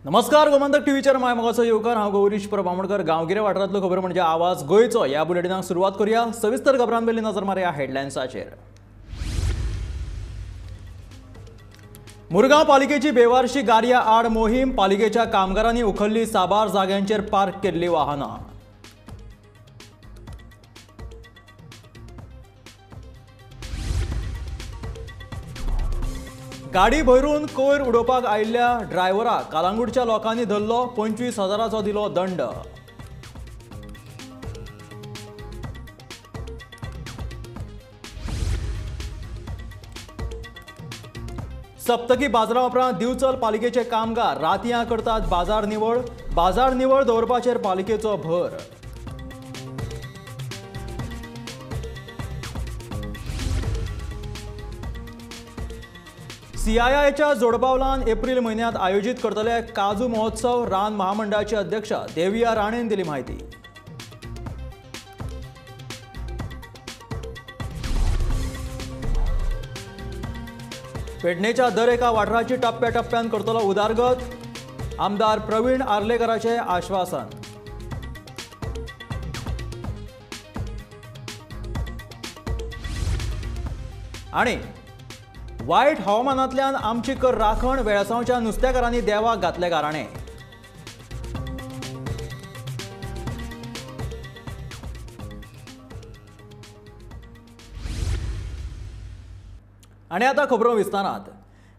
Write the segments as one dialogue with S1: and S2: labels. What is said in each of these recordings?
S1: नमस्कार, गोमंतक टीव्हीचेर my मोगाचो येवकार. हांव गौरीश परब आमोणकर. गांवगिरे वाठारांतलो खबर म्हणजे आवाज गोंयचो. ह्या बुलेटिनाक सुरवात करूया. सविस्तर खबरां पयलीं नजर मारया हेडलायन्साचेर. मुरगांव पालिकेची बेवारशी गाडया आड मोहीम. पालिकेच्या कामगारांनी उखल्ली साबार जाग्यांचेर पार्क केल्ली वाहनां. गाडी भरून कोयर उडोवपाक आयिल्ल्या ड्रायव्हराक कालांगूटच्या लोकांनी धरलो. 25,000चो दिलो दंड. सप्तकी बाजारा उपरांत दिवचल पालिकेचे कामगार रातयां करतात बाजार निवळ. बाजार निवळ दवरपाचेर पालिकेचो भर. सीआयआयच्या जोडपावलान एप्रिल म्हयन्यांत आयोजीत करतले काजू महोत्सव. रान महामंडळाचे अध्यक्ष देविया राणेन दिली म्हायती. पेडणेच्या दर एका वाठाराची टप्प्याटप्प्यान करतलो उदारगत. आमदार प्रवीण आर्लेकराचे आश्वासन. आणि वायट हवामानांतल्यान आमची कर राखण. वेळसांवच्या नुस्तेकारांनी देवाक घातले गाराणे. आनी आतां खबरो विस्तारांत.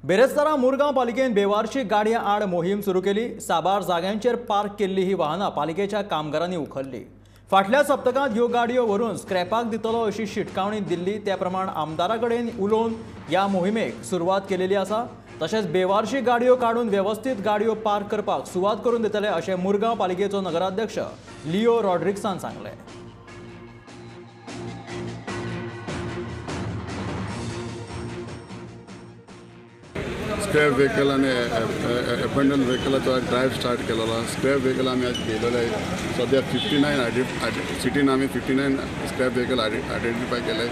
S1: बेरेस्तारा मुरगांव पालिकेन बेवारशी गाडयां आड मोहीम सुरू केली. साबार जाग्यांचेर पार्क केल्ली ही वाहनां पालिकेच्या कामगारांनी उखल्ली. फाटल्या सप्तकांत ह्यो गाडयो व्हरून स्क्रॅपाक दितलो अशी शिटकावणी दिल्ली. त्या प्रमाण आमदारा कडेन उलोवन ह्या मोहिमेक सुरवात केलेली आसा. तशेंच बेवारशी गाडयो काडून वेवस्थीत गाडयो पार्क करपाक सुवात करून दितले अशें मुरगांव पालिकेचो नगराध्यक्ष लिओ रॉड्रिक्सान सांगलें.
S2: स्क्रॅप व्हेकल आनी एबंडन व्हेकलाचो ड्रायव्ह स्टार्ट केलेलो. स्क्रॅप व्हेकल आमी आज घेयलेले. सद्या 59 सिटीन आमी 59 स्क्रॅप व्हेकल आयडेंटिफाय केले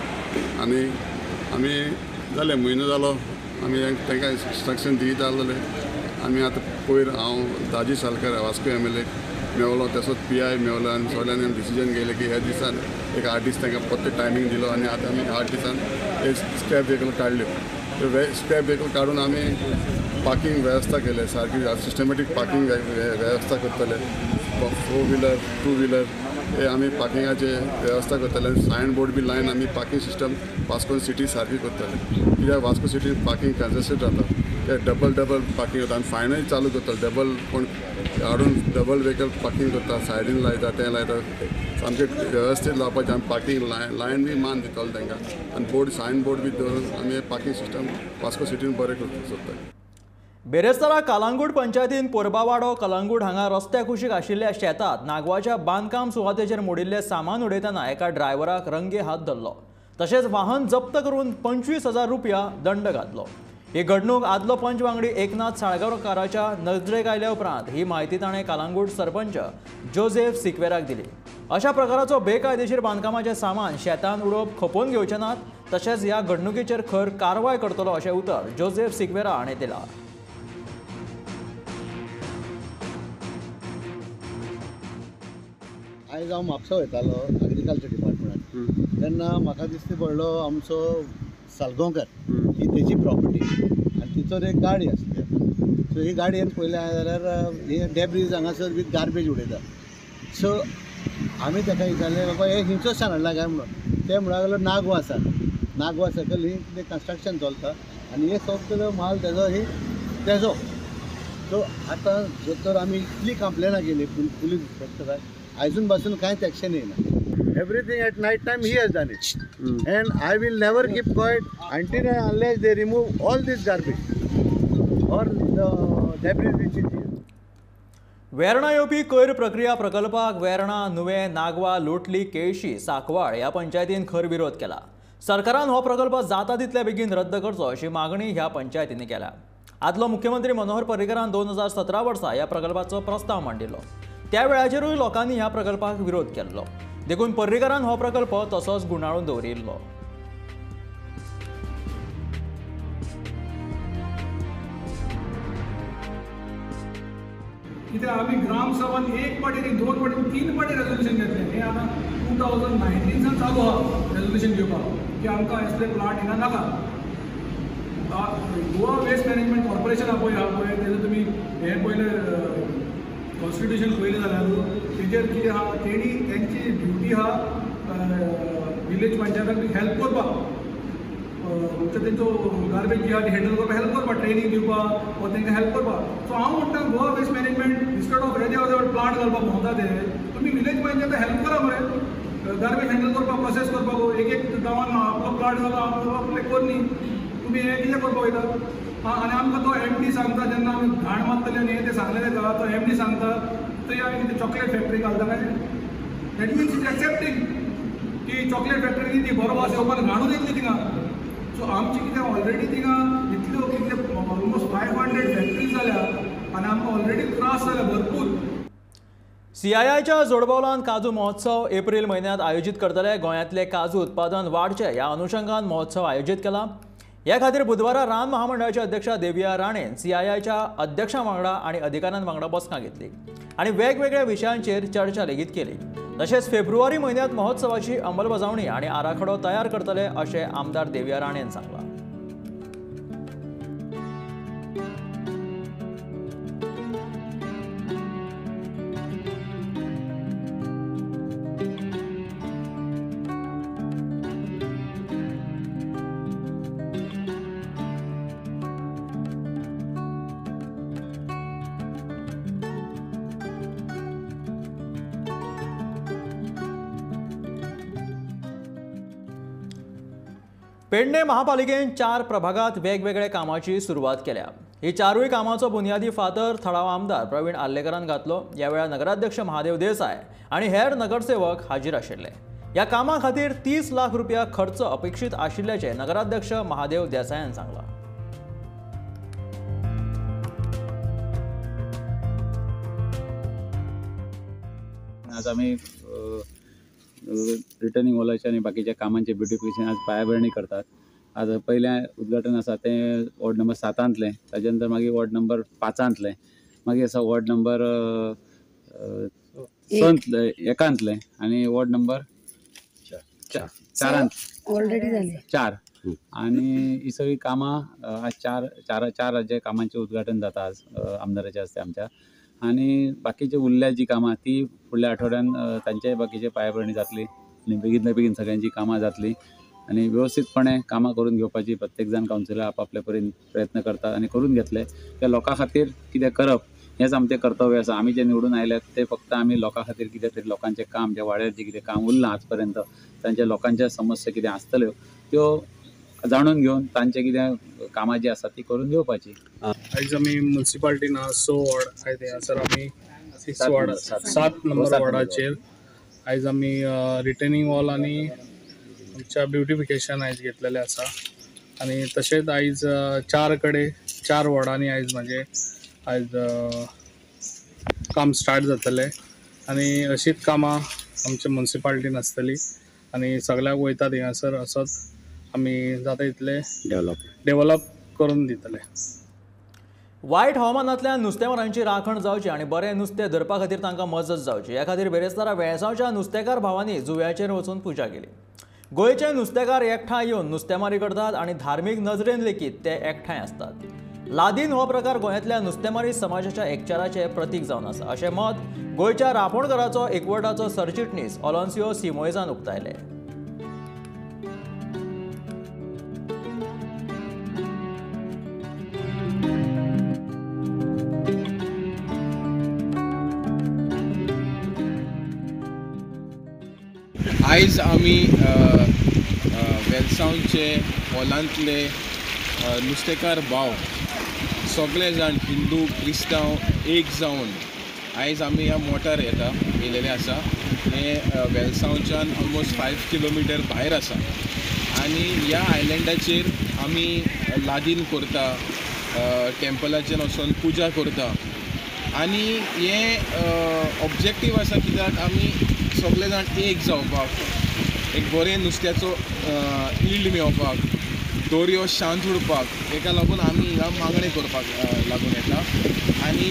S2: आनी आमी जाले म्हयनो जालो आमी तांकां इन्स्ट्रक्शन दित आसलेले. आमी आतां पयर हांव दाजी सालकर वास्को MLA मेवलो, तसोच PI मेवलो आनी सगळ्यांनी आमी डिसिजन घेयलें की ह्या दिसान एक 8 दीस तांकां परते टायमींग दिलो आनी आतां आमी 8 दिसान एक स्क्रॅप व्हेकल काडल्यो. स्क्रॅप व्हेकल काडून आमी पार्किंग वेवस्था केले, सारकी सिस्टमॅटीक पार्किंग वेवस्था करतले. 4 व्हिलर 2 व्हिलर हे आमी पार्किंगाचे वेवस्था करतले. सायन बोर्ड बी लायन आमी पार्किंग सिस्टम वास्को सिटी सारकी करतले. कित्याक वास्को सिटीन पार्किंग कंजेस्टेड जाता, ते डबल डबल पार्किंग जाता आनी फायनय चालू करतले. डबल कोण हाडून डबल व्हेकल पार्किंग करता, सायडीन लायता, तें लायता. सामकें वेवस्थीत लावपाचें आमी पार्किंग लायन बी मान दितले तांकां आनी बोर्ड सायन बोर्ड बी दवरून आमी पार्किंग सिस्टम वास्को सिटीन बरें करपाक सोदता.
S1: बेरेस्तारा कालांगूट पंचायतीन पोरबावाडो कलांगूट हांगा रस्त्या कुशीक आशिल्ल्या शेतांत नागवाच्या बांदकाम सुवातेचेर मोडिल्लें सामान उडयतना एका ड्रायव्हराक रंगे हात धरलो. तशेंच वाहन जप्त करून 25,000 रुपया दंड घातलो. ही घडणूक आदलो पंच वांगडी एकनाथ साळगांवकाराच्या नजरेक आयल्या उपरांत ही म्हायती ताणें कालांगूट सरपंच जोसेफ सिक्वेराक दिली. अशा प्रकाराचो बेकायदेशीर बांदकामाचें सामान शेतांत उडोवप खपोवन घेवचे नात. तशेंच ह्या घडणुकेचेर खर कारवाय करतलो अशें उतर जोसेफ सिक्वेरा हाणें दिलां.
S3: आयज हांव म्हापसा वयतालो एग्रीकल्चर डिपार्टमेंटान तेन्ना म्हाका दिश्टी पडलो आमचो सालगांवकर ही तेजी प्रॉपर्टी आनी तिचोर एक गाडी आसली. सो ही गाडयेन पळयलें जाल्यार हे डेब्रीज हांगासर वीथ गार्बेज उडयता. सो आमी ताका विचारलें, बाबा हे हिंचोसान हाडला काय म्हणून. ते म्हणूंक लागलो नागवा आसा, नागवा सकयल ही कितें कन्स्ट्रक्शन चलता आनी हे सगळो माल तेजो ही तेजो. सो आतां जर तर आमी इतली कंप्लेनां केली पुलीस इन्स्पेक्टराक, आयजून पासून कांयच एक्शन येयना. Everything at night time he has done it. And I will never keep quiet until and unless they remove all this garbage or the debris which is here.
S1: Verna येवपी कोयर प्रक्रिया प्रकल्पाक वेर्णा, नुवें, नागवा, लोटली, केळशी, सांकवाळ ह्या पंचायतीन खर विरोध केला. सरकारान हो प्रकल्प जाता तितल्या बेगीन रद्द करचो अशी मागणी ह्या पंचायतींनी केल्या. आदलो मुख्यमंत्री मनोहर पर्रीकरान 2017 वर्सा ह्या प्रकल्पाचो प्रस्ताव मांडिल्लो. त्या वेळाचेरूय लोकांनी ह्या प्रकल्पाक विरोध केल्लो. देखून पर्रीकरान हो प्रकल्प तसोच गुंडाळून दवरिल्लो.
S4: कित्याक आमी ग्रामसभान एक पाटी न्ही, 2 पाटी, 3 पाटी रेजोल्युशन घेतलें. हें आतां 2019 सान चालू आहा रेजोल्युशन घेवपाक की आमकां असले प्लांट हिंगा नाका. गोवा वेस्ट मॅनेजमेंट कॉर्पोरेशन पळय आहा पळय, तेजो तुमी हें पयलें कॉन्स्टिट्युशन पळयलें जाल्यार तेजेर कितें आहा, तेणी तेंची ड्युटी आहा विलेज पंचायताक हेल्प करपाक, तेंचो गार्बेज जी आहा ती हँडल करपाक हेल्प करपाक, ट्रेनींग दिवपाक वा तेंकां हेल्प करपाक. सो हांव म्हणटा Goa waste management instead of येदे व्हड प्लांट घालपाक भोंवता ते तुमी विलेज पंचायताक हेल्प करा मरे, गार्बेज हँडल करपाक, प्रोसेस करपाक. एक एक गांवान आपलो प्लांट घालो आपले कर न्ही, तुमी हें कितें करपाक वयता? आनी आमकां तो एम डी सांगता, जेन्ना आमी घाण मारतले आनी हें तें सांगलें ताका, तो एम डी सांगता थंय आमी कितें चॉकलेट फॅक्टरी घालता काय? That means is accepting की चॉकलेट फॅक्टरी ती बरो वास येवपाक घाणूच येतली थिंगा. सो आमची कितें ऑलरेडी थिंगा इतल्यो कितले ऑलमोस्ट 500 फॅक्टरीज जाल्या आनी आमकां ऑलरेडी त्रास जाल्या भरपूर.
S1: सीआयआयच्या जोडपावलान काजू महोत्सव एप्रिल म्हयन्यांत आयोजीत करतले. गोंयांतले काजू उत्पादन वाडचें ह्या अनुशंगान महोत्सव आयोजीत केला. ह्या खातीर बुधवारा रान महामंडळाचे अध्यक्ष देविया राणेन सीआयआयच्या अध्यक्षां वांगडा आनी अधिकाऱ्यां वांगडा बसका घेतली आनी वेगवेगळ्या विशयांचेर चर्चा लेगीत केली. तशेंच फेब्रुवारी म्हयन्यांत महोत्सवाची अंमलबजावणी आनी आराखडो तयार करतले अशें आमदार देविया राणेन सांगलां. पेडणे महापालिकेन 4 प्रभागात वेगवेगळ्या कामाची सुरवात केल्या. ही 4ूय कामाचो बुनियादी फातर थळावो आमदार प्रवीण आर्लेकरान घातलो. ह्या वेळार नगराध्यक्ष महादेव देसाय आनी हेर नगरसेवक हाजीर आशिल्ले. ह्या कामा खातीर 30 लाख रुपया खर्च अपेक्षीत आशिल्ल्याचें नगराध्यक्ष महादेव देसायान सांगलां.
S5: आज आमी रिटर्निंग वॉलाचे आनी बाकीच्या कामांचे ब्युटिफिकेशन आज पायाभरणी करतात. आज पयलें उद्घाटन आसा तें वॉर्ड नंबर 7तांतलें, ताजे नंतर मागीर वॉर्ड नंबर 5तांतलें, मागीर आसा वॉर्ड नंबर 1तांतलें आनी वॉर्ड नंबर 4
S6: ऑलरेडी जालें
S5: 4. आनी ही सगळीं कामां आज चार चार जे कामांचें उद्घाटन जाता आज आमदाराच्या हस्ते आमच्या. आनी बाकीचे उरल्या जी कामां ती फुडल्या आठवड्यान तांचे बाकीचे पायाभरणी जातली आनी बेगीन बेगीन सगळ्यांची कामां जातली आनी वेवस्थीतपणे कामां करून घेवपाची प्रत्येक जाण कावन्सिलर आपआपले परीन प्रयत्न करता आनी करून घेतले. त्या लोकां खातीर कितें करप हेंच आमचें कर्तव्य आसा. आमी जे निवडून आयल्यात ते फक्त आमी लोकां खातीर कितें तरी लोकांचें काम, जे वाड्यार जें कितें काम उरलां आज पर्यंत, तांच्या लोकांच्या समस्या कितें आसतल्यो त्यो जाणून घेवन तांचे कितें कामां जी आसा ती करून घेवपाची.
S7: आयज आमी मुन्सिपाल्टीन 6 वॉर्ड आयज हांगासर आमी 6 वॉर्ड 7 नंबर वॉर्डाचेर आयज आमी रिटर्निंग वॉल आनी आमच्या ब्युटिफिकेशन आयज घेतलेलें आसा. आनी तशेंच आयज 4 कडेन 4 वॉर्डांनी आयज म्हाजें आयज काम स्टार्ट जातलें आनी अशीच कामां आमच्या मुन्सिपाल्टीन आसतली आनी सगळ्याक वयता थिंगासर असोच आमी जाता तितले डेव्हलप करून दितले.
S1: वायट हवामानांतल्यान नुस्तेमारांची राखण जावची आनी बरें नुस्तें धरपा खातीर तांकां मजत जावची ह्या खातीर बेरेस्तारा वेळसांवच्या नुस्तेकार भावांनी जुव्याचेर वचून पुजा केली. गोंयचे नुस्तेकार एकठांय येवन नुस्तेमारी करतात आनी धार्मीक नजरेन लेगीत ते एकठांय आसतात. लादीन हो प्रकार गोंयांतल्या नुस्तेमारी समाजाच्या एकचाराचें प्रतीक जावन आसा अशें मत गोंयच्या रापोणकराचो एकवटाचो सरचिटणीस ऑलोन्सियो सिमोयजान उक्तायलें.
S8: आयज आमी वेलसांवचे हॉलांतले नुस्तेकार भाव सगळे जाण हिंदू क्रिस्तांव एक जावन आयज आमी ह्या मोटार येता येयलेले आसा. हें वेलसांवच्यान ऑलमोस्ट 5 किलोमिटर भायर आसा आनी ह्या आयलंडाचेर आमी लादीन करता, टेम्पलाचेर वचोन पुजा करता आनी हें ऑब्जेक्टीव आसा कित्याक आमी सगळे जाण एक जावपाक, एक बरें नुस्त्याचो यील्ड मेळोवपाक, दर्यो शांत उरपाक हेका लागून आमी हिंगा मागणी करपाक लागून येता. आनी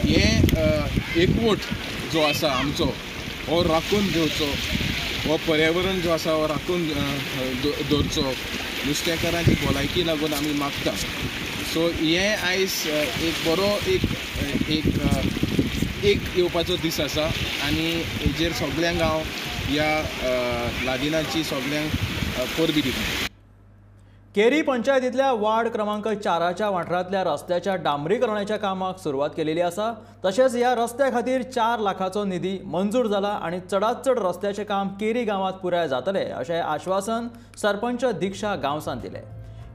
S8: हे एकवट जो आसा आमचो हो राखून घेवचो, हो पर्यावरण जो आसा हो राखून दवरचो, नुस्तेकारांची भलायकी लागून आमी मागता. सो हें आयज एक बरो एक एक एक येवपाचो दीस आसा आनी हेजेर सगल्यांक हांव ह्या लादिनाची सगल्यांक परबी दिता.
S1: केरी पंचायतींतल्या वार्ड क्रमांक 4च्या वाठारांतल्या रस्त्याच्या डांबरीकरणाच्या कामाक सुरवात केलेली आसा. तशेंच ह्या रस्त्या खातीर 4 लाखाचो निधी मंजूर जाला आनी चडांत चड रस्त्याचें काम केरी गांवांत पुराय जातलें अशें आश्वासन सरपंच दीक्षा गांवसान दिलें.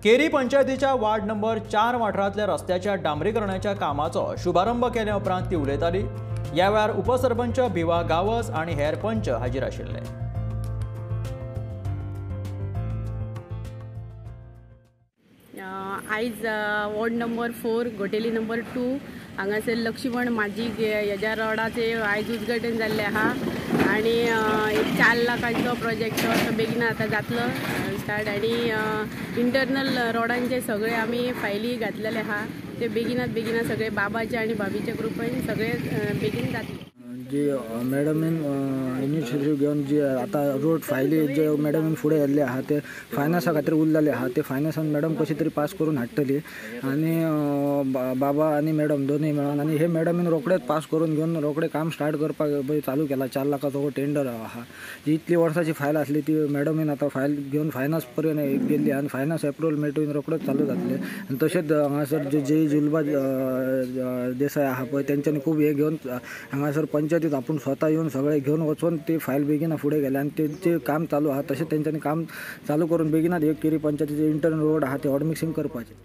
S1: केरी पंचायतीच्या वार्ड नंबर 4 वाठारांतल्या रस्त्याच्या डांबरीकरणाच्या कामाचो शुभारंभ केल्या उपरांत ती उलयताली. ह्या वेळार उपसरपंच भिवा गांवस आनी हेर पंच हाजीर आशिल्ले.
S6: आयज वॉर्ड नंबर 4 घोटेली नंबर 2 हांगासर लक्ष्मण माजी हेज्या रोडाचें आयज उद्घाटन जाल्लें आहा आनी एक 4 लाखांचो प्रोजेक्ट असो बेगीन आतां जातलो स्टार्ट. आनी इंटरनल रोडांचे सगळे आमी फायली घातलेले आहा, ते बेगिनात बेगिना सगळे बाबाचे आनी भाभीच्या ग्रुपान सगळे बेगीन जातले.
S9: जी मॅडमीन इनिशिएटीव घेवन जी आतां रोड फायली जे मॅडमीन फुडें येल्ले आहा ते फायनान्सा खातीर उरलेले आहा, ते फायनान्सान मॅडम कशी तरी पास करून हाडटली आनी बाबा आनी मॅडम दोनूय मेळोन आनी हे मॅडमीन रोखडेच पास करून घेवन रोखडें काम स्टार्ट करपाक चालू केला. 4 लाखाचो हो टेंडर आहा, जी इतली वर्साची फायल आसली ती मॅडमीन आतां फायल घेवन फायनान्स पर्यंत गेल्ली आनी फायनान्स एप्रुवल मेळटून रोखडेच चालू जातलें. आनी तशेंच हांगासर जे जे जुलबा देसाय आहा पळय तेंच्यांनी खूब हें घेवन हांगासर पंचायतीत आपूण स्वता येवन सगळे घेवन वचून ती फायल बेगीन फुडें गेले आनी तेंचें काम चालू आहा. तशें तेंच्यांनी काम चालू करून बेगिनात एक केरी पंचायतीचे इंटरनल रोड आहा ते हॉटमिक्सिंग करपाचें.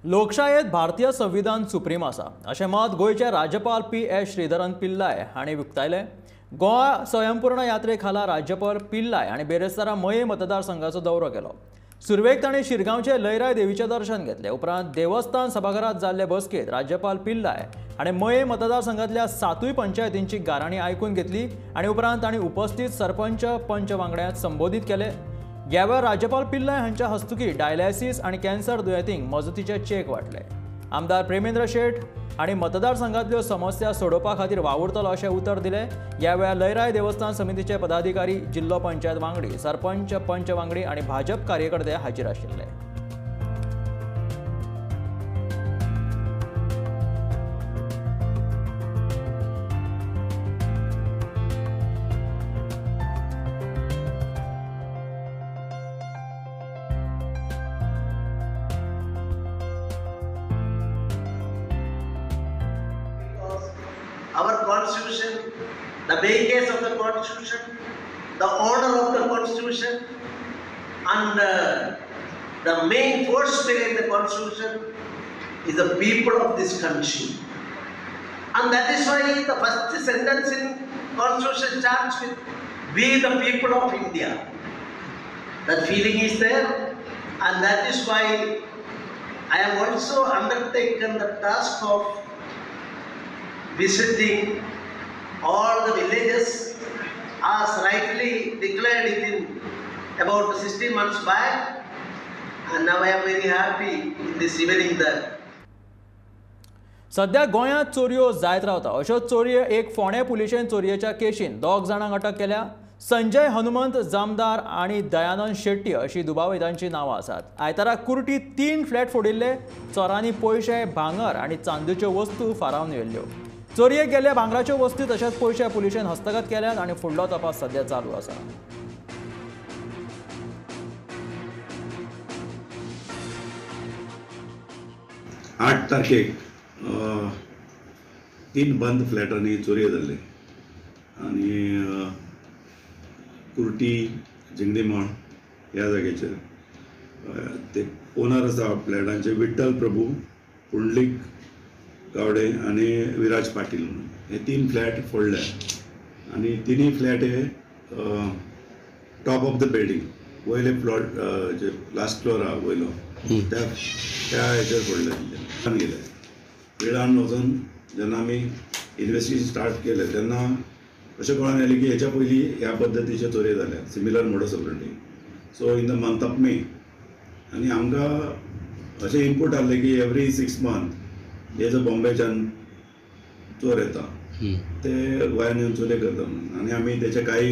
S1: लोकशायेत भारतीय संविधान सुप्रीम आसा अशें मत गोंयचे राज्यपाल पी.एस. श्रीधरन पिल्लाय हांणी उक्तायलें. गोवा स्वयंपूर्ण यात्रे खाला राज्यपाल पिल्लाय हांणी बेरेस्तारा मये मतदारसंघाचो दौरो केलो. सुरवेक तांणी शिरगांवचे लयराय देवीचें दर्शन घेतलें. उपरांत देवस्थान सभाघरांत जाल्ले बसकेंत राज्यपाल पिल्लाय हाणें मये मतदारसंघांतल्या 7 पंचायतींची गाराणी आयकून घेतली आनी उपरांत तांणी उपस्थित सरपंच पंच वांगड्यांक संबोधीत केले. ह्या वेळार राज्यपाल पिल्लाय हांच्या हस्तुकी डायलिसिस आनी कॅन्सर दुयेंतींक मजतीचे चेक वांटले. आमदार प्रेमेंद्र शेट आनी मतदारसंघांतल्यो समस्या सोडोवपा खातीर वावुरतलो अशें उतर दिलें. ह्या वेळार लयराय देवस्थान समितीचे पदाधिकारी, जिल्लो पंचायत वांगडी, सरपंच, पंच वांगडी आनी भाजप कार्यकर्ते हाजीर आशिल्ले.
S10: Our Constitution, the makers of the Constitution, the owner of the Constitution, and the main force behind the Constitution is the people of this country. And that is why the first sentence in Constitution starts with, "We the people of India." That feeling is there, and that is why I have also undertaken the task of visiting all the villages as rightly declared it in about 16 months back, and now I am very happy in this evening that
S1: सध्या गोंयांत चोरयो जायत रावता. अश्यो चोरयो एक फोंडें पुलिशेन चोरयेच्या केशीन 2 जाणांक अटक केल्या. संजय हनुमंत जामदार आनी दयानंद शेट्टी अशी दुबावितांची नांवां आसात. आयतारा कुर्टी 3 फ्लॅट फोडिल्ले. चोरांनी पयशे, भांगर आनी चांदीच्यो वस्तू फारावन व्हेल्ल्यो. चोरयेक गेल्ल्या भांगराच्यो वस्तू तशेंच पयशे पुलिशेन हस्तगत केल्यात आनी फुडलो तपास सध्या चालू आसा.
S11: आठ तारखेक 3 बंद फ्लॅटांनी चोरयो जाल्ले आनी कुर्टी जिंगडीमळ ह्या जाग्याचेर ते ओनर आसा फ्लॅटांचे विठ्ठल प्रभू, पुंडलीक गावडे आनी विराज पाटील म्हणून हे 3 फ्लॅट फोडले आनी 3 फ्लॅट हे टॉप ऑफ the building वयले प्लॉट जे लास्ट फ्लोर आहा वयलो त्या त्या हेचेर फोडले गेले. वेळान वचून जेन्ना आमी इन्वेस्टिगेशन स्टार्ट केलें तेन्ना अशें कळोन आयलें की हेच्या पयलीं ह्या पद्दतीचे चोरयो जाल्या, similar modus operandi. So in the month of May आनी आमकां अशें इनपूट आहलें की एवरी 6 मंथ हे जो बॉम्बेच्यान चोर येता ते गोंयान येवन चोरयो करता म्हणून, आनी आमी तेचे कांय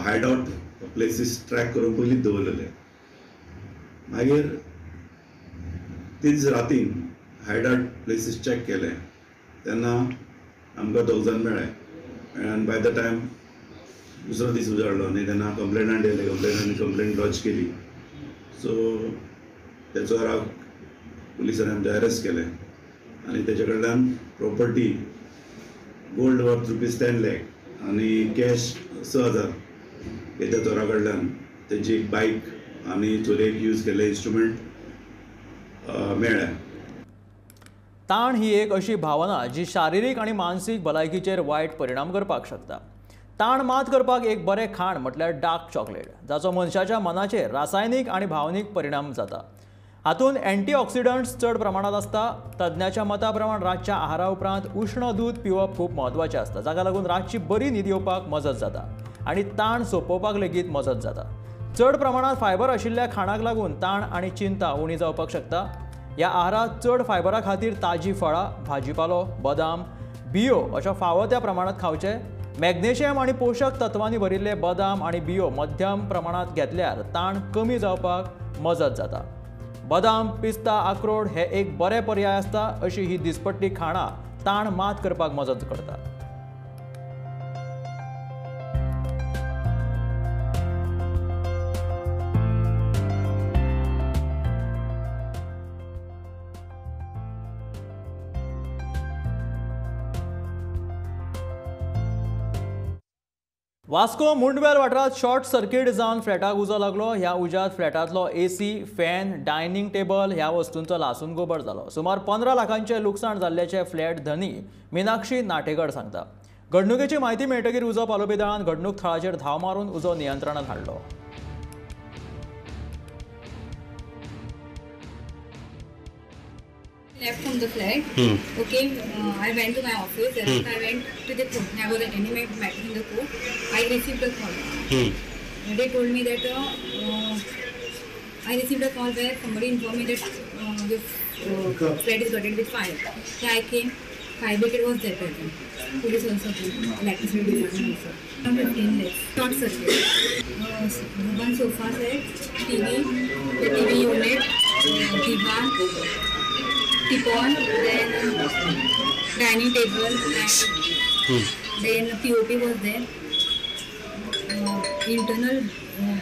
S11: हायड आउट प्लेसीस ट्रॅक करून पयलींच दवरलेले. मागीर तीच रातीन हायड आउट प्लेसीस चॅक केले तेन्ना आमकां 2 जाण मेळ्ळे आनी बाय the time दुसरो दीस उजाडलो आनी तेन्ना कंप्लेनंट येयले, कंप्लेनंटान कंप्लेन लॉज केली. सो त्या चोराक पुलिसांनी आमचे अरेस्ट केले आनी तेजे कडल्यान प्रॉपर्टी गोल्ड वर्थ ₹10 लाख आनी कॅश 6,000 त्या चोरा कडल्यान, तेजी एक बायक आनी चोरयेक यूज केल्ले इन्स्ट्रुमेंट मेळ्ळे.
S1: ताण ही एक अशी भावना जी शारिरीक आनी मानसीक भलायकीचेर वायट परिणाम करपाक शकता. ताण मात करपाक एक बरें खाण म्हटल्यार डार्क चॉकलेट, जाचो मनशाच्या मनाचेर रासायनीक आनी भावनीक परिणाम जाता. हातूंत अँटीऑक्सिडंट्स चड प्रमाणांत आसता. तज्ञाच्या मता प्रमाण रातच्या आहारा उपरांत उश्ण दूद पिवप खूब म्हत्वाचें आसता, जाका लागून रातची बरी न्हीद येवपाक मजत जाता आनी ताण सोंपोवपाक लेगीत मजत जाता. चड प्रमाणांत फायबर आशिल्ल्या खाणाक लागून ताण आनी चिंता उणी जावपाक शकता. ह्या आहारांत चड फायबरा खातीर ताजी फळां, भाजीपालो, बदाम, बियो अशा फावो त्या प्रमाणांत खावचे. मॅग्नेशियम आनी पोशक तत्वांनी भरिल्ले बदाम आनी बियो मध्यम प्रमाणांत घेतल्यार ताण कमी जावपाक मजत जाता. बदाम, पिस्ता, अक्रोड हे एक बरे पर्याय आसता. अशी ही दिसपट्टी खाणां ताण मात करपाक मजत करता. वास्को मुंडवेल वाठारांत शॉर्ट सर्किट जावन फ्लॅटाक उजो लागलो. ह्या उज्यांत फ्लॅटांतलो एसी, फॅन, डायनिंग टेबल ह्या वस्तूंचो लासून गोबर जालो. सुमार 15 लाखांचें लुकसाण जाल्ल्याचें फ्लॅट धनी मिनाक्षी नाटेकर सांगता. घडणुकेची म्हायती मेळटकीर उजो पालोवपी दळान घडणूक थळाचेर धांव मारून उजो नियंत्रणांत हाडलो.
S12: Left from the flat. Okay, I went to my office and I went to the court. I was attending my matter in the court. I received a call. They told me that I received a call where somebody informed me that this flat is gutted with fire. So I came. Fire brigade was there present. Police also came. Electricity department also. 15 lakhs. Short circuit. One sofa set, TV, the TV unit, divan, teapot, then dining table, and then POP was there. Internal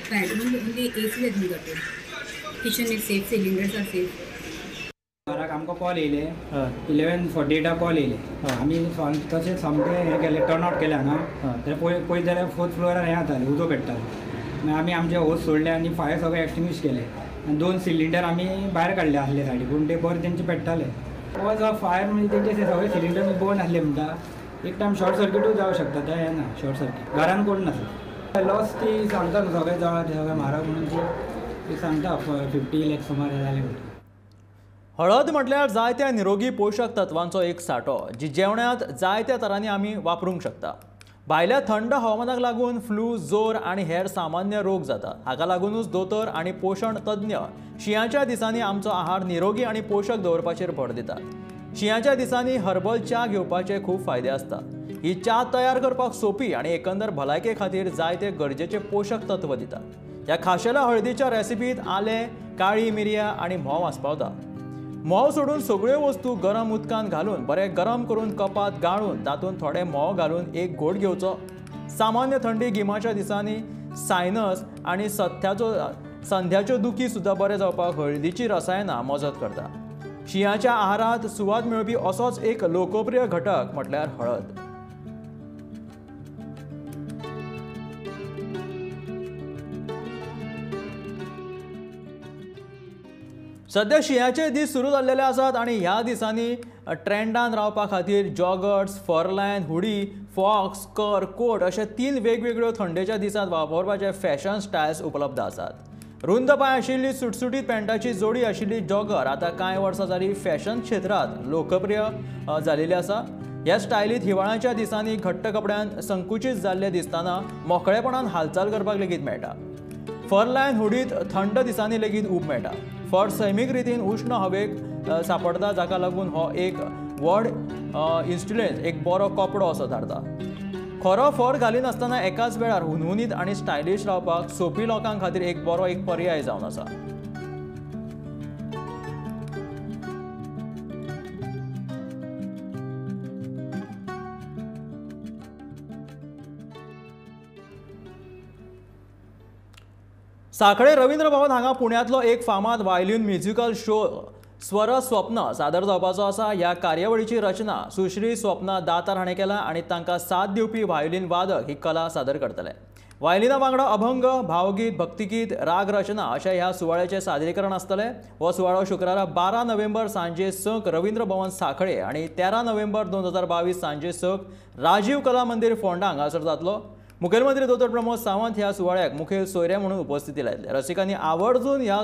S12: bedroom, only AC has been gutted. Kitchen is safe, cylinders are safe.
S13: घराक आमकां call येयले 11:48 call येयले. आमी तशें सामकें हें केलें, turn out केलें हांगा. जाल्यार पळयत जाल्यार 4th फ्लोरार हें जातालें, उजो पेट्टालो. मागीर आमी आमचे होस सोडले आनी फायर सगळें एक्सटिंग्विश केलें. आनी 2 सिलिंडर आमी भायर काडले आसले सायडी, पूण ते बरें तेंचे पेट्टाले. वॉज अ फायर म्हणजे तेंचे सगळे सिलिंडर बर्न आसले म्हणटा. एक टायम शॉर्ट सर्किटूय जावं शकता, तें हें ना शॉर्ट सर्कीट. घरान कोण नासलो. लॉस ती सांगता न्हू सगळें जळा तें सगळें म्हारग म्हणून ती सांगता 50 लाख सुमार जालें म्हणटा.
S1: हळद म्हटल्यार जायत्या निरोगी पोशक तत्वांचो एक सांठो, जी जेवणांत जायत्या तरांनी आमी वापरूंक शकता. भायल्या थंड हवामानाक लागून फ्लू, जोर आनी हेर सामान्य रोग जातात. हाका लागूनच दोतोर आनी पोशण तज्ञ शिंयाच्या दिसांनी आमचो आहार निरोगी आनी पोशक दवरपाचेर भर दितात. शिंयाच्या दिसांनी हर्बल च्या घेवपाचे खूब फायदे आसतात. ही च्या तयार करपाक सोपी आनी एकंदर भलायके खातीर जायते गरजेचे पोशक तत्व दितात. ह्या खाशेल्या हळदीच्या रेसिपींत आलें, काळी मिरयां आनी म्होंव आस्पावता. म्होंव सोडून सगळ्यो वस्तू गरम उदकांत घालून बरें गरम करून कपात गाळून तातूंत थोडे म्होंव घालून एक घोट घेवचो. सामान्य थंडी गिमाच्या दिसांनी सायनस आनी संध्याच्यो दुखी सुद्दां बरें जावपाक हळदीची रसायनां मजत करता. शिंयाच्या आहारांत सुवात मेळपी असोच एक लोकप्रिय घटक म्हटल्यार हळद. सध्या शिंयाचे दीस सुरू जाल्लेले आसात आनी ह्या दिसांनी ट्रेंडान रावपा खातीर joggers, fur lined, hoodie, fox, fur coat अशे 3 वेगवेगळ्यो थंडेच्या दिसांत वापरपाचे फॅशन स्टायल्स उपलब्ध आसात. रुंद पांय आशिल्ली सुटसुटीत पॅन्टाची जोडी आशिल्ली जॉगर आतां कांय वर्सां जाली फॅशन क्षेत्रांत लोकप्रिय जाल्ली आसा. ह्या स्टायलींत हिवाळ्याच्या दिसांनी घट्ट कपड्यान संकुचीत जाल्ले दिसतना मोकळेपणान हालचाल करपाक लेगीत मेळटा. फर लायन हुडीत थंड दिसांनी लेगीत ऊब मेळटा. फर सैमीक रितीन उश्ण हवेक सांपडटा, जाका लागून हो एक व्हड इन्स्टुलेंट, एक बरो कपडो असो थारता. खरो फर घालिनासतना एकाच वेळार हुनहुनीत आनी स्टायलिश रावपाक सोपी लोकां खातीर एक बरो एक पर्याय जावन आसा. सांखळे रवींद्र भवन हांगा पुण्यांतलो एक फामाद व्हायोलीन म्युझिकल शो स्वर स्वप्न सादर जावपाचो आसा. ह्या कार्यावळीची रचना सुश्री स्वप्ना दातार हाणें केला आनी तांकां साथ दिवपी व्हायोलीन वादक ही कला सादर करतले. व्हायोलिना वांगडा अभंग, भावगीत, भक्तिगीत, राग रचना अशा ह्या सुवाळ्याचें सादरीकरण आसतलें. हो सुवाळो शुक्रारा 12 नोव्हेंबर सांजे 6 रवींद्र भवन सांखळे आनी 13 नोव्हेंबर 2022 सांजे 6 राजीव कला मंदिर फोंडा हांगासर जातलो. मुखेलमंत्री दोतोर प्रमोद सावंत ह्या सुवाळ्याक मुखेल सोयरे म्हणून उपस्थिती लायतले. रसिकांनी आवर्जून ह्या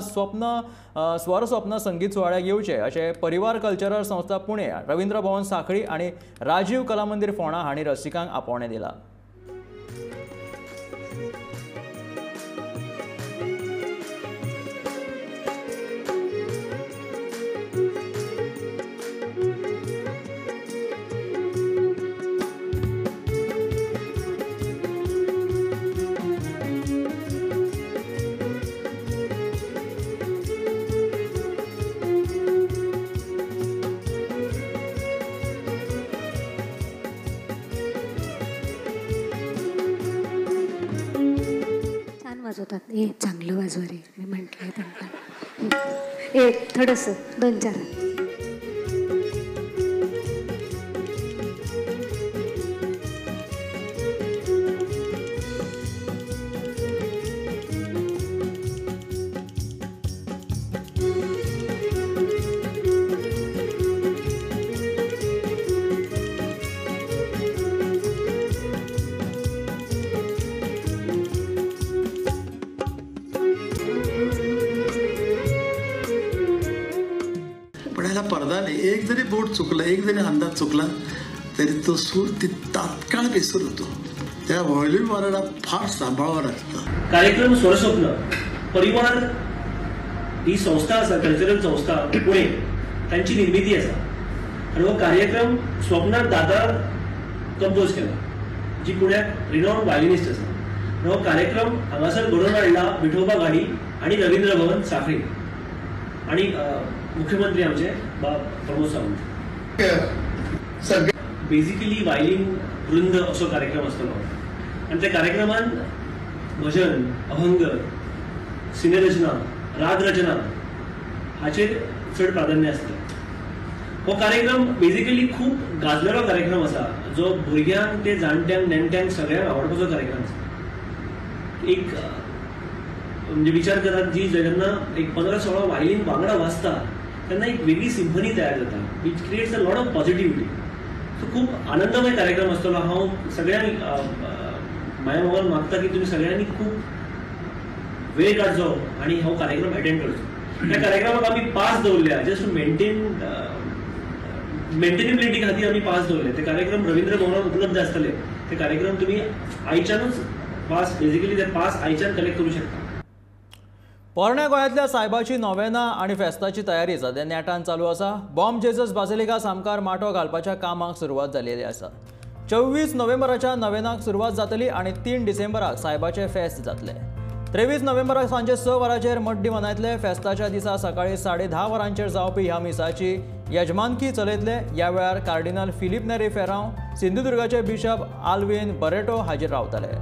S1: स्वर स्वप्न संगीत सुवाळ्याक येवचे अशें परिवार कल्चरल संस्था पुणे, रवींद्र भवन सांखळी आनी राजीव कला मंदिर फोंडा हांणी रसिकांक आपोवणें दिलां.
S14: वाजवतात, ए चांगलं वाजवा रे, मी म्हटलंय त्यांना, ए थोडंसं दोन चार.
S15: पडदा नाही, एक जरी बोट चुकला, एक जरी अंदाज चुकला तरी तो सूर ती तात्काळ बेसूर होतो. त्या व्हायोलीन वाल्याला फार सांभाळावं लागतं.
S16: कार्यक्रम स्वरस्वप्न परिवार ही संस्था आसा, कल्चरल संस्था पुणे, तांची निर्मिती आसा आनी हो कार्यक्रम स्वप्ना दादा कंपोज केला, जी पुण्याक रिनॉन्ड व्हायोलिनिस्ट आसा. आनी हो कार्यक्रम हांगासर घडोवन हाडला विठोबा घाडी आनी रवींद्र भवन सांखळी आनी मुख्यमंत्री आमचे बाब प्रमोद सावंत. बेसिकली व्हायोलीन वृंद असो कार्यक्रम आसतलो आनी त्या कार्यक्रमान भजन, अभंग, सिनेरचना, राग रचना हाचेर चड प्राधान्य आसतलें. हो कार्यक्रम बेसिकली खूब गाजलेलो कार्यक्रम आसा, जो भुरग्यांक ते जाणट्यांक नेणट्यांक सगळ्यांक आवडपाचो कार्यक्रम आसा. एक म्हणजे विचार करात, जी जेन्ना एक 15-16 व्हायोलीन वांगडा वाजता तेन्ना एक वेगळी सिम्फनी तयार जाता, which creates a lot of positivity. So खूब आनंदमय कार्यक्रम आसतलो. हांव सगळ्यांक माया मोगान मागता की तुमी सगळ्यांनी खूब वेळ काडचो आनी हो कार्यक्रम अटेंड करचो. ह्या कार्यक्रमाक आमी पास दवरल्या, जस्ट टू मेंटेनेबिलिटी खातीर आमी पास दवरले. ते कार्यक्रम रवींद्र भवनात उपलब्ध आसतले. ते कार्यक्रम तुमी आयच्यानूच पास, बेसिकली ते पास आयच्यान कलेक्ट करूं शकता.
S1: पोरण्या गोंयांतल्या सायबाची नोवेना आनी फेस्ताची तयारी सद्या नेटान चालू आसा. बॉम जेजस बासिलिका सामकार माटो घालपाच्या कामाक सुरवात जाल्ली आसा. 24 नोव्हेंबराच्या नोवेनाक सुरवात जातली आनी 3 डिसेंबराक सायबाचें फेस्त जातलें. 23 नोव्हेंबराक सांजे 6 वरांचेर मड्डी मनयतले. फेस्ताच्या दिसा सकाळी 10:30 वरांचेर जावपी ह्या मिसाची यजमानकी चलयतले. ह्या वेळार कार्डिनल फिलीप नेरी फेरांव, सिंधुदुर्गाचे बिशप आल्विन बरेटो हाजीर रावतले.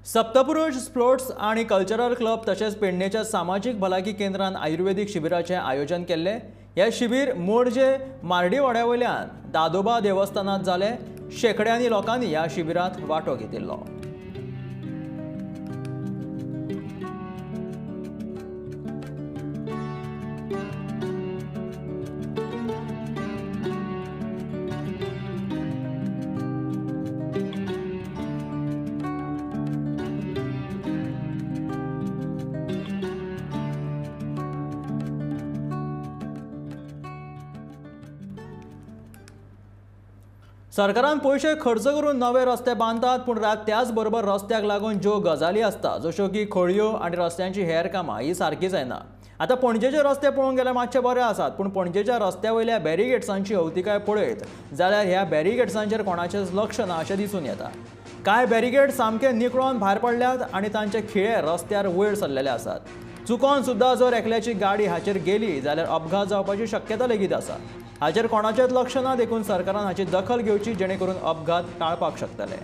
S1: सप्तपुरुष स्पोर्ट्स आनी कल्चरल क्लब तशेंच पेडणेच्या सामाजीक भलायकी केंद्रान आयुर्वेदीक शिबिराचें आयोजन केल्लें. हें शिबीर मोरजे मार्डीवाड्या वयल्यान दादोबा देवस्थानांत जालें. शेंकड्यांनी लोकांनी ह्या शिबिरांत वांटो घेतिल्लो. सरकारान पयशे खर्च करून नवे रस्ते बांदतात, पूण त्याच बरोबर रस्त्याक लागून ज्यो गजाली आसता जश्यो की खळयो आनी रस्त्यांची हेर कामां ही सारकी जायना। आतां पणजेचे रस्ते पळोवंक गेल्यार मातशे बरे आसात, पूण पणजेच्या रस्त्या वयल्या बॅरिगेट्सांची अवतिकाय पळयत जाल्यार ह्या बॅरिगेट्सांचेर कोणाचेंच लक्ष ना अशें दिसून येता। कांय बॅरिगेट सामके निकळोन भायर पडल्यात आनी तांचे खिळे रस्त्यार वयर सरलेले आसात। चुकोन सुद्दां जर एकल्याची गाडी हाचेर गेली जाल्यार अपघात जावपाची शक्यता लेगीत आसा। हाचेर कोणाचेंच लक्ष ना, देखून सरकारान हाची दखल घेवची जेणे करून अपघात टाळपाक शकतले।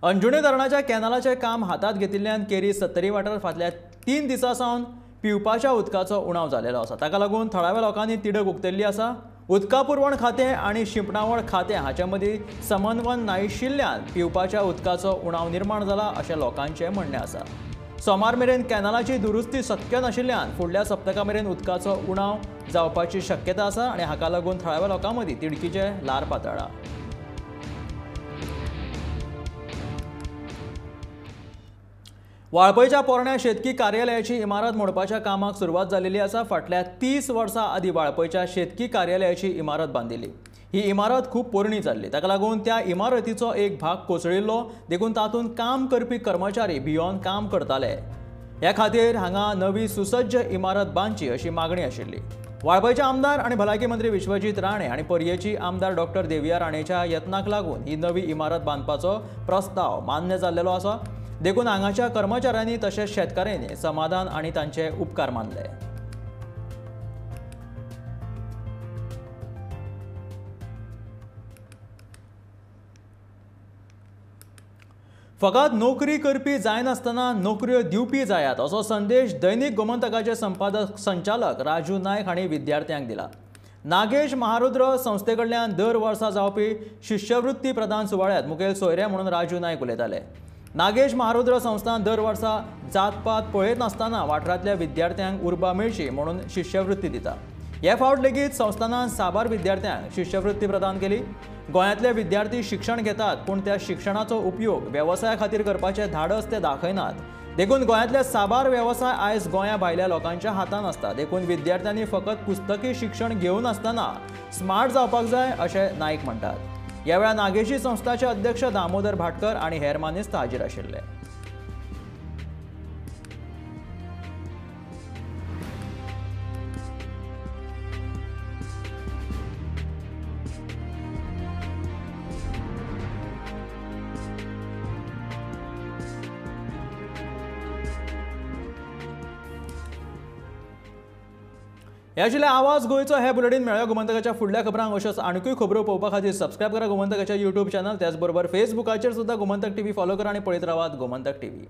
S1: अंजुणे धरणाच्या कॅनलाचें काम हातांत घेतिल्ल्यान केरी सत्तरी वाठार फाटल्या 3 दिसां सावन पिवपाच्या उदकाचो उणाव जाल्लो आसा। ताका लागून थळाव्या लोकांनी तिडक उक्तयल्ली आसा। उदका पुरवण खातें आनी शिंपणावळ खातें हाचे मदीं समन्वय नाशिल्ल्यान पिवपाच्या उदकाचो उणाव निर्माण जाला अशें लोकांचें म्हणणें आसा। सोमार मेरेन कॅनलाची दुरुस्ती शक्य नाशिल्ल्यान फुडल्या सप्तका मेरेन उदकाचो उणाव जावपाची शक्यता आसा आनी हाका लागून थळाव्या लोकां मदीं तिडकीचें ल्हार पातळ्ळां। वाळपयच्या पोरण्या शेतकी कार्यालयाची इमारत मोडपाच्या कामाक सुरवात जाल्ली आसा। फाटल्या 30 वर्सां आदीं वाळपयच्या शेतकी कार्यालयाची इमारत बांदिल्ली। ही इमारत खूब पोरणी जाल्ली, ताका लागून त्या इमारतीचो एक भाग कोसळिल्लो, देखून तातूंत काम करपी कर्मचारी भियोन काम करताले। ह्या खातीर हांगा नवी सुसज्ज इमारत बांदची अशी मागणी आशिल्ली। वाळपयचे आमदार आनी भलायकी मंत्री विश्वजीत राणे आनी पर्येची आमदार डॉक्टर देविया राणेच्या यत्नाक लागून ही नवी इमारत बांदपाचो प्रस्ताव मान्य जाल्लो आसा। देखून हांगाच्या कर्मचाऱ्यांनी तशेंच शेतकाऱ्यांनी समाधान आनी तांचे उपकार मानले। फकत नोकरी करपी जायनासतना नोकऱ्यो दिवपी जायात असो संदेश दैनिक गोमंतकाचे संपादक संचालक राजू नायक हांणी विद्यार्थ्यांक दिला। नागेश महारुद्र संस्थे कडल्यान दर वर्सा जावपी शिश्यवृत्ती प्रदान सुवाळ्यांत मुखेल सोयरे म्हणून राजू नायक उलयताले। नागेश महारुद्र संस्थान दर वर्सा जातपात पळयत नासतना वाठारांतल्या विद्यार्थ्यांक उर्बा मेळची म्हणून शिश्यवृत्ती दिता। हे फावट लेगीत संस्थानान साबार विद्यार्थ्यांक शिश्यवृत्ती प्रदान केली। गोंयांतले विद्यार्थी शिक्षण घेतात, पूण त्या शिक्षणाचो उपयोग वेवसाया खातीर करपाचें धाडस ते दाखयनात। देखून गोंयांतले साबार वेवसाय आयज गोंया भायल्या लोकांच्या हातांत आसता। देखून विद्यार्थ्यांनी फकत पुस्तकी शिक्षण घेवन आसतना स्मार्ट जावपाक जाय अशें नायक म्हणटात। ह्या वेळार नागेशी संस्थाचे अध्यक्ष दामोदर भाटकर आनी हेर मानेस्त हाजीर आशिल्ले। ह्या आशिल्लें आवाज गोंयचो हे बुलेटीन। मेळ्ळ्या गोमंतकाच्या फुडल्या खबरांक अश्योच आनीकूय खबरो पळोवपा खातीर सबस्क्रायब करा गोमंतकाच्या यूट्यूब चॅनल, त्याचबरोबर फेसबुकाचेर सुद्दां गोमंतक टीव्ही फॉलो करा आनी पळयत रावात गोमंतक टीव्ही।